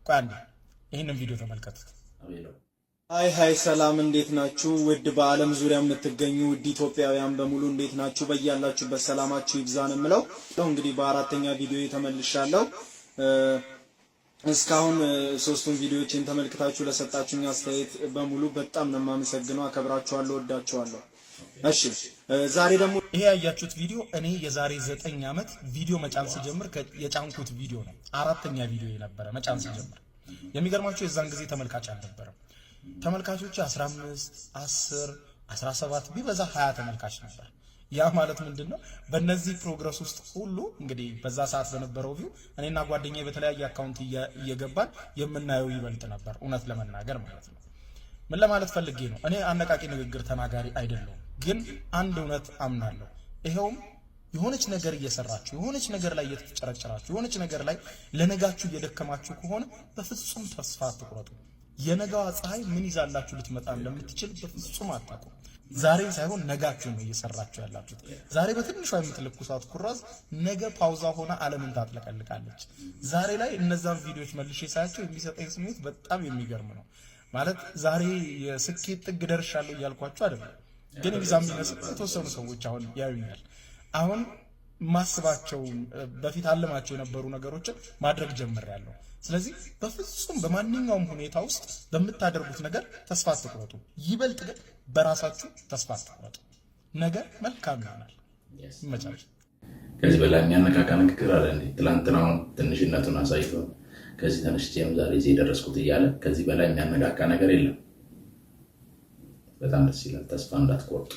ቆይ አንዴ ይህንን ቪዲዮ ተመልከቱት። አቤለው። Hi hi፣ ሰላም፣ እንዴት ናችሁ? ውድ በዓለም ዙሪያ የምትገኙ ውድ ኢትዮጵያውያን በሙሉ እንዴት ናችሁ? በያላችሁበት ሰላማችሁ ይብዛ ነው የምለው። እንግዲህ በአራተኛ ቪዲዮ ተመልሻለሁ። እስካሁን ሶስቱን ቪዲዮዎችን ተመልክታችሁ ለሰጣችሁኝ አስተያየት በሙሉ በጣም ነው የማመሰግነው። አከብራችኋለሁ፣ ወዳችኋለሁ። እሺ፣ ዛሬ ደግሞ ይሄ ያያችሁት ቪዲዮ እኔ የዛሬ 9 ዓመት ቪዲዮ መጫን ስጀምር የጫንኩት ቪዲዮ ነው። አራተኛ ቪዲዮ የነበረ መጫን ስጀምር። የሚገርማችሁ የዛን ጊዜ ተመልካች አልነበረም። ተመልካቾች 15፣ 10፣ 17፣ ቢበዛ 20 ተመልካች ነበር። ያ ማለት ምንድን ነው? በእነዚህ progress ውስጥ ሁሉ እንግዲህ በዛ ሰዓት በነበረው view እኔና ጓደኛዬ በተለያየ account እየገባን የምናየው ይበልጥ ነበር፣ እውነት ለመናገር ማለት ነው። ምን ለማለት ፈልጌ ነው? እኔ አነቃቂ ንግግር ተናጋሪ አይደለሁም፣ ግን አንድ እውነት አምናለሁ። ይኸውም የሆነች ነገር እየሰራችሁ፣ የሆነች ነገር ላይ እየተፍጨረጨራችሁ፣ የሆነች ነገር ላይ ለነጋችሁ እየደከማችሁ ከሆነ በፍጹም ተስፋ አትቁረጡ። የነገዋ ፀሐይ ምን ይዛላችሁ ልትመጣ እንደምትችል በፍጹም አታውቁም። ዛሬን ሳይሆን ነጋችሁ ነው እየሰራችሁ ያላችሁት። ዛሬ በትንሿ የምትለኩሳት ኩራዝ ነገ ፓውዛ ሆና ዓለምን ታጥለቀልቃለች። ዛሬ ላይ እነዛን ቪዲዮዎች መልሼ ሳያቸው የሚሰጠኝ ስሜት በጣም የሚገርም ነው። ማለት ዛሬ የስኬት ጥግ ደርሻለሁ እያልኳችሁ አይደለም፣ ግን እብዛም የሚመስል የተወሰኑ ሰዎች አሁን ያዩኛል። አሁን ማስባቸው በፊት አልማቸው የነበሩ ነገሮችን ማድረግ ጀምሬያለሁ። ስለዚህ በፍጹም በማንኛውም ሁኔታ ውስጥ በምታደርጉት ነገር ተስፋ አትቁረጡ። ይበልጥ ግን በራሳችሁ ተስፋ አትቁረጡ። ነገ መልካም ይሆናል። ይመቻችሁ። ከዚህ በላይ የሚያነቃቃ ንግግር አለ እንዴ? ትላንትናውን ትንሽነቱን አሳይቶ ከዚህ ተነስቼ ነው ዛሬ እዚህ የደረስኩት እያለ ከዚህ በላይ የሚያነቃቃ ነገር የለም። በጣም ደስ ይላል። ተስፋ እንዳትቆርጡ።